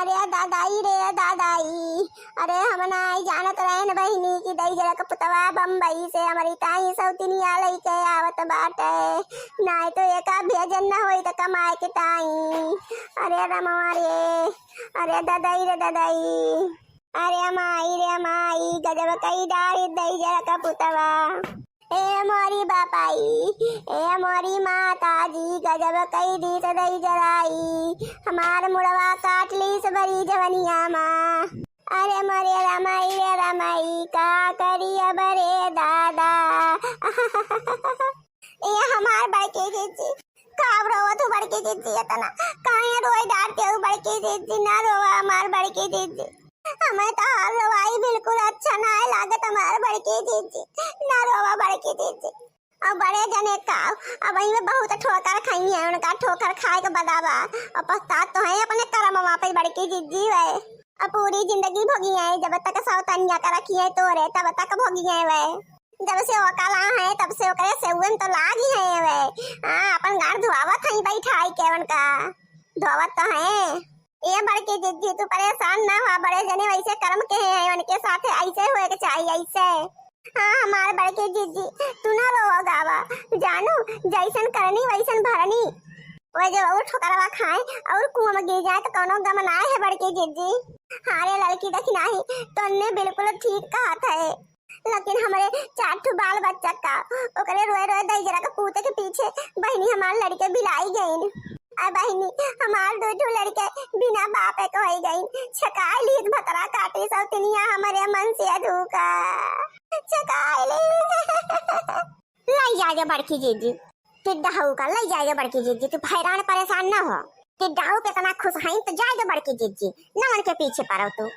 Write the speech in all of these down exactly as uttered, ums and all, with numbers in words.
अरे दादाई रे दादाई, अरे हम नाई जानत रहेन बहिनी कि दहिजरा क पुतवा बम्बई से हमरी ताई सौतिनिया लइके आवत बाटे। नाई तो एका भेजन न होई त कमाए के ताई। अरे रमवा रे, अरे दादाई रे दादाई, अरे माई रे माई, गजब कई डारी दहिजरा क पुतवा। ए मोरी बापाई, ए मोरी माता जी, गजब कई दीस दहिजराई, हमार मुड़वा काट लीस बरी जवनिया मा। अरे मोरे रमाई रे रमाई, का करी अब रे दादा। ए हमार बड़की जिज्जी, का रोवत हो बड़की जिज्जी इतना? काहे रोई डारते हो बड़की जिज्जी? ना रोवा हमार बड़की जिज्जी। हमें तो हाल रोवाई बिल्कुल अच्छा नाय लागत हमार बड़की जिज्जी। ना रोवा बड़की जिज्जी। अब बड़े जने का, अब इनमें बहुत ठोकर खाई है, उनका ठोकर खाए के बदावा। अब पछतात तो है अपने करमवा पे बड़की जिज्जी वे। अब पूरी जिंदगी भोगी है, जब तक सौतनिया का रखी है तोरे, तब तक भोगी है वे। जब से ओकला है, तब से ओकरे सेउन तो लागी है वे। हाँ, अपन गाड़ धोआवत है बैठाई के उनका। धोवत तो है। ए बड़की जिज्जी, तू परेशान ना हो, बड़े जने वैसे कर्म के हैं, उनके साथ ऐसे होए के चाहिए, ऐसे। हाँ, हमार बड़की जिज्जी, तू ना रो गावा। जानू, जैसन करनी वैसन भरनी। वो जो और ठोकरवा खाए और कुआं में गिर जाए तो कोनो गम ना है बड़की जिज्जी। हाँ रे लड़की, देखी नाही, तन्ने बिल्कुल ठीक कहत है। लेकिन हमरे चार ठो बाल बच्चा का, ओकरे रोए रोए दहिजरा के पूते के पीछे बहिनी हमार लड़के बिलाई गईन। आ बहिनी, हमार दो ठो लड़के बिना बापे के होई गईन। छकाई लीत भतरा काटी सौतिनिया हमरे मन से अधूका। छकाई ली। लई जाए दे बड़की जिज्जी, टिड्डा हऊ का, लई जाए दे बड़की जिज्जी, तू हैरान परेशान ना हो। टिड्डा हऊ पे इतना खुश हईन तो जाए दे बड़की जिज्जी, ना उनके पीछे पड़ो तू।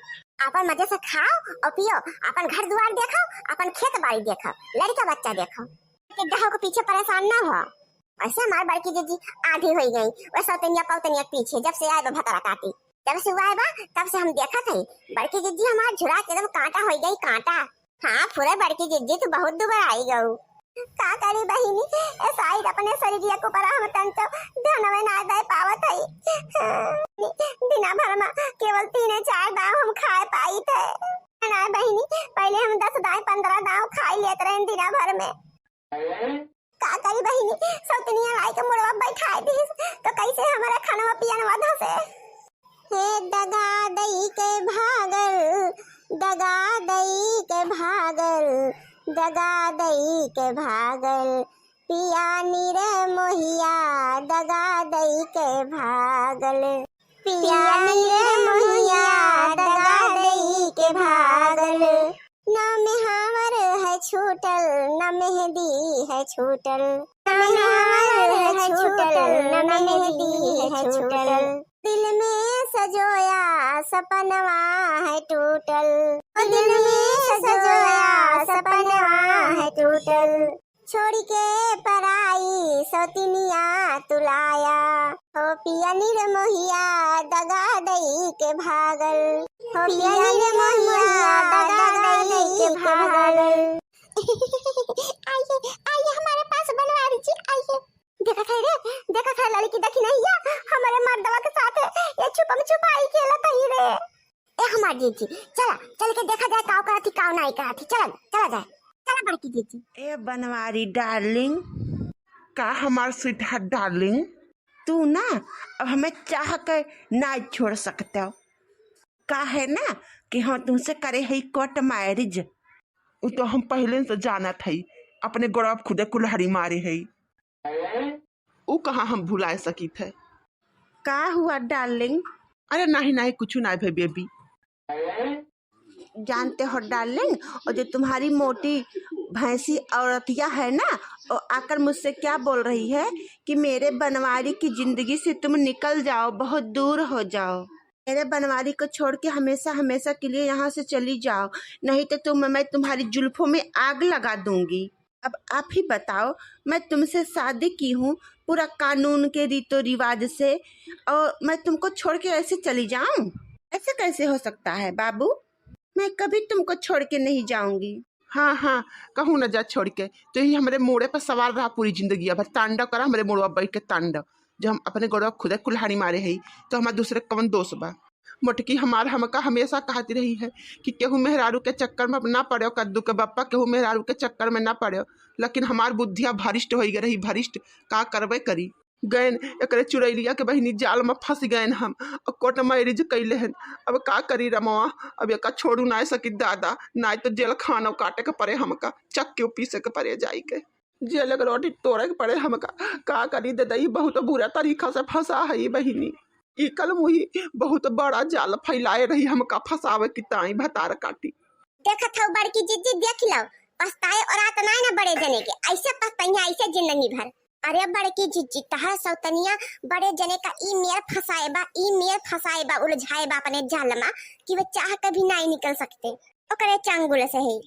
अपन मजे से खाओ और पियो, अपन घर दुआर देखो, अपन खेत बाड़ी देखो, लड़का बच्चा देखो। टिड्डा हऊ के पीछे परेशान ना हो। वैसे हमार बड़की जिज्जी आधी होई गई, वह सौतनिया पौतनिया के पीछे, जब से आए बा भतरा काटी, जब से आए बा, तब से हम देखत हई, बड़की जिज्जी हमार झुरा के एकदम कांटा होई गई, कांटा। हाँ, पूरे बड़की जिज्जी, तू बहुत दुबर आई गऊ। का करी बहिनी, ए साइड अपने शरीरिया के ऊपर हम तंचो ध्यानवे ना दे पावत हई। दिना भर में केवल तीन चार दाव हम खाए पाई थे। ना बहिनी, पहले हम दस दाव, पन्द्रह दाव खाई लेत रहे दिना भर में। का करी बहिनी, सौतनिया लाई के मुड़वा बैठाए दीस, तो कैसे हमारा खानवा पियनवा धसे? हे दगा दई के भागल, दगा दई के भागल, दगा दई के भागल, पिया निरमोहिया दगा दई के भागल, पिया निरमोहिया दगा दई के भागल। ना मेहावर है छूटल, ना मेहंदी है छूटल। ना मेहावर है छूटल, ना मेहंदी है छूटल। दिल में सजोया सपनवा है टूटल। दिल में सजोया सपनवा है टूटल। छोड़ी के पराई सौतिनिया तुलाया। हो पिया निरमोहिया दगा दई के भागल। हो पिया निरमोहिया दगा दई के भागल। आइए, आइए हमारे पास बनवारी जी, आइए। देखत है रे, देखत है लड़की देखी नहीं है, हमारे मर्दवा के साथ ये छुपम छुपाई खेलत है रे। ए हमार जिज्जी, चला, चल के देखा जाए काव करत ही, काव नाई करत ही, चला, चला जाए, चला बड़की जिज्जी। ए बनवारी डार्लिंग। का हमार स्वीटहार्ट डार्लिंग? तू ना अब हमें चाह के ना छोड़ सकते हो। का है ना कि हम तुमसे करे है कोर्ट मैरिज। उ तो हम पहले से जानत हई, अपने गोड़वा खुदे कुल्हाड़ी मारे हई। उ कहाँ हम भुलाए सकित है। का हुआ डार्लिंग? अरे नाही नाही, कुछ नाही भाई बेबी। जानते हो डार्लिंग, और जो तुम्हारी मोटी भैंसी औरतिया है ना, वो आकर मुझसे क्या बोल रही है कि मेरे बनवारी की जिंदगी से तुम निकल जाओ, बहुत दूर हो जाओ। मेरे बनवारी को छोड़ के हमेशा हमेशा के लिए यहाँ से चली जाओ, नहीं तो तुम, मैं तुम्हारी जुल्फों में आग लगा दूंगी। अब आप ही बताओ, मैं तुमसे शादी की हूँ पूरा कानून के रीतों रिवाज से, और मैं तुमको छोड़ के ऐसे चली जाऊं? ऐसे कैसे हो सकता है बाबू? मैं कभी तुमको छोड़ के नहीं जाऊंगी। हाँ हाँ, कहूँ न जा छोड़ के, तो यही हमरे मोड़े पर सवार रहा पूरी जिंदगी, अब तांडव करा हमरे मोड़वा बैठ के तांडव। जो हम अपने गोड़वा खुदे कुल्हाड़ी मारे हई, तो हमार दूसरे कवन दोष बा? मोटकी हमार हमका हमेशा कहती रही है कि केहू मेहरारू के चक्कर में ना पड़ो, कद्दू के बप्पा, केहू मेहरारू के चक्कर में ना पड़ो। लेकिन हमार बुद्धिया भरिष्ट होई गई रही, भरिष्ट, का करबे करी। गैन एकरे चुड़ैलिया के बहिनी जाल में फंस गैन हम, और कोर्ट मैरिज कैले हन। अब का करी रमवा, अब एका छोड़ू नाय सकी दादा, नाय तो जेल खाना काटे के पड़े हमका, चक्की पीसे के पड़े जाई के। जेल के रोटी तोड़े के पड़े हमका। का करी ददई, बहुत बुरा तरीका से फंसा है ई बहिनी। ई कल मुही बहुत बड़ा जाल फैलाए रही हमका फंसावे की ताई भतार काटी। देखत हौ बड़की जिज्जी, देख लो, पछताए और आत नाय ना बड़े जने के, ऐसे पछताइया, ऐसे जिंदगी भर। अरे बड़की जिज्जी, तहर सौतनिया बड़े जने का ई मेर फंसाए बा, ई मेर फंसाए बा, उलझाए बा अपने जाल मा कि वे चाह के भी नाय निकल सकते। ओकरे चंगुल से है।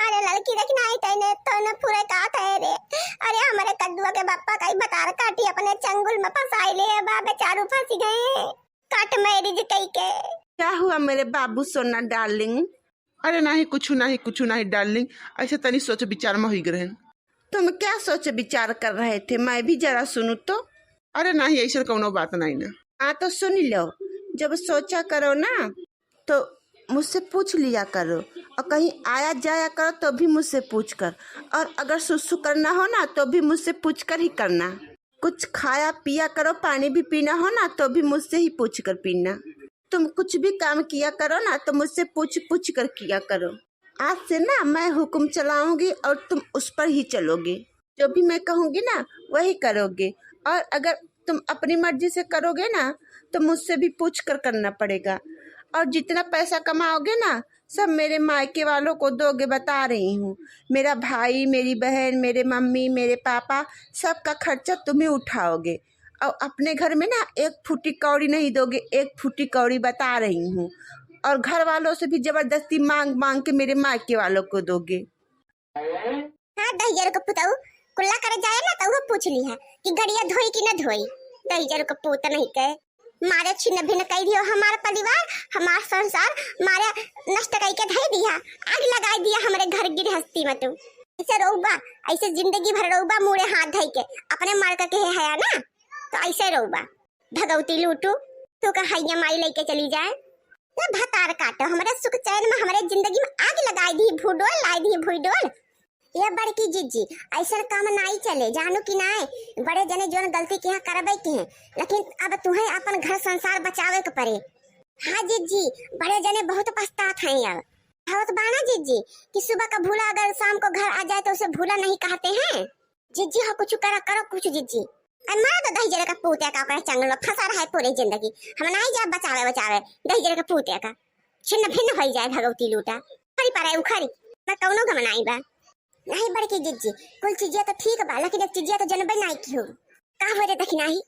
अरे लड़की देख ना आई तैने तो न फुरे का थे रे। अरे हमारे कद्दुआ के बप्पा का ही भतार काटी अपने चंगुल में फंसाई ले बा, बेचारू फंसी गए। काट मैरिज कई के। क्या हुआ मेरे बाबू सोना डार्लिंग? अरे नहीं, कुछ नहीं, कुछ नहीं डार्लिंग, ऐसे तनी सोच विचार में हुई रहन। तुम क्या सोच विचार कर रहे थे, मैं भी जरा सुनूं तो। अरे नहीं, ऐसे कौनो बात नहीं ना। हाँ तो सुन लो, जब सोचा करो ना तो मुझसे पूछ लिया करो, और कहीं आया जाया करो तो भी मुझसे पूछ कर, और अगर सुसु करना हो ना तो भी मुझसे पूछ कर ही करना। कुछ खाया पिया करो, पानी भी पीना हो ना तो भी मुझसे ही पूछ कर पीना। तुम कुछ भी काम किया करो ना तो मुझसे पूछ पूछ कर किया करो। आज से ना मैं हुक्म चलाऊंगी और तुम उस पर ही चलोगे। जो भी मैं कहूंगी ना वही करोगे, और अगर तुम अपनी मर्जी से करोगे ना तो मुझसे भी पूछ कर करना पड़ेगा। और जितना पैसा कमाओगे ना सब मेरे मायके वालों को दोगे, बता रही हूँ। मेरा भाई, मेरी बहन, मेरे मम्मी, मेरे पापा, सबका खर्चा तुम ही उठाओगे। और अपने घर में ना एक फूटी कौड़ी नहीं दोगे, एक फूटी कौड़ी बता रही हूँ। और घर वालों से भी जबरदस्ती मांग मांग के मेरे मायके वालों को दोगे। हाँ दहिजर के पुतऊ, कुल्ला करे जाए ना तो वो पूछ लिहा कि गड़िया धोई कि न धोई। दहिजर के पूत नहीं के मारे छिन्न भिन्न कई दियो हमार परिवार, हमार संसार, मारे नष्ट कई के धई दिया, आग लगाई दिया हमरे घर गृहस्थी में। तू ऐसे रोउबा, ऐसे जिंदगी भर रोउबा मुड़े हाथ धई के, अपने मार का कहे हया ना, तो ऐसे रोउबा। भगवती लूटू, तू का हैया माई लेके चली जाए। ना भतार काटो, हमरे सुख चैन में, हमरे जिंदगी में आग लगाई दी, भूडोल लाई दी, भूडोल। ये बड़की जिज्जी, ऐसन काम नाई चले, जानू कि नाय? बड़े जने जोन गलती किहा करबे किहे, लेकिन अब तुहे अपन घर संसार बचावे के पड़े। हाँ जिज्जी, बड़े जने बहुत पछतात हैं अब। कहत बाना जिज्जी कि सुबह का भूला अगर शाम को घर आ जाए तो उसे भूला नहीं कहते हैं। जिज्जी हो कुछ करा करो कुछ जिज्जी। अरे मार दो दहिजर का पूत एका ओकरे चंगुल में फंसा रहा है पूरी जिंदगी। हम नाई जाब बचावे बचावे दहिजर का पूत एका। छिन्न भिन्न होई जाए भगवती लूटा। खरी पड़े उखरी। मैं कौनो गम नाई बा। नहीं बड़की जिज्जी, कुल चीजिया तो ठीक बा, लेकिन एक चीजिया तो जनबे नाई की हो। का हो रे दखिनाही?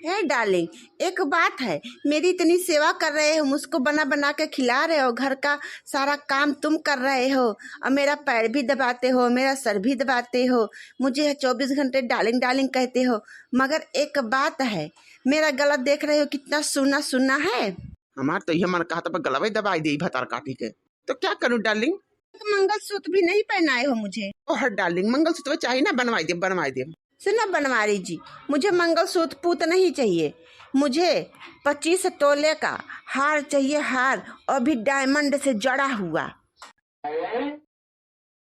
हे डार्लिंग, एक बात है, मेरी इतनी सेवा कर रहे हो, मुझको बना बना के खिला रहे हो, घर का सारा काम तुम कर रहे हो, और मेरा पैर भी दबाते हो, मेरा सर भी दबाते हो, मुझे चौबीस घंटे डार्लिंग डार्लिंग कहते हो, मगर एक बात है, मेरा गला देख रहे हो कितना सूना सूना है। हमार तो यह मन कहता पर गलवे दबाई दे भतार काटी के। तो क्या करूं डार्लिंग? एक मंगलसूत्र भी नहीं पहनाए हो मुझे। ओह डार्लिंग, मंगलसूत्र चाही ना, बनवाई देब, बनवाई देब। सुनो बनवारी जी, मुझे मंगलसूत्र पूत नहीं चाहिए, मुझे पच्चीस तोले का हार चाहिए, हार, और भी डायमंड से जड़ा हुआ।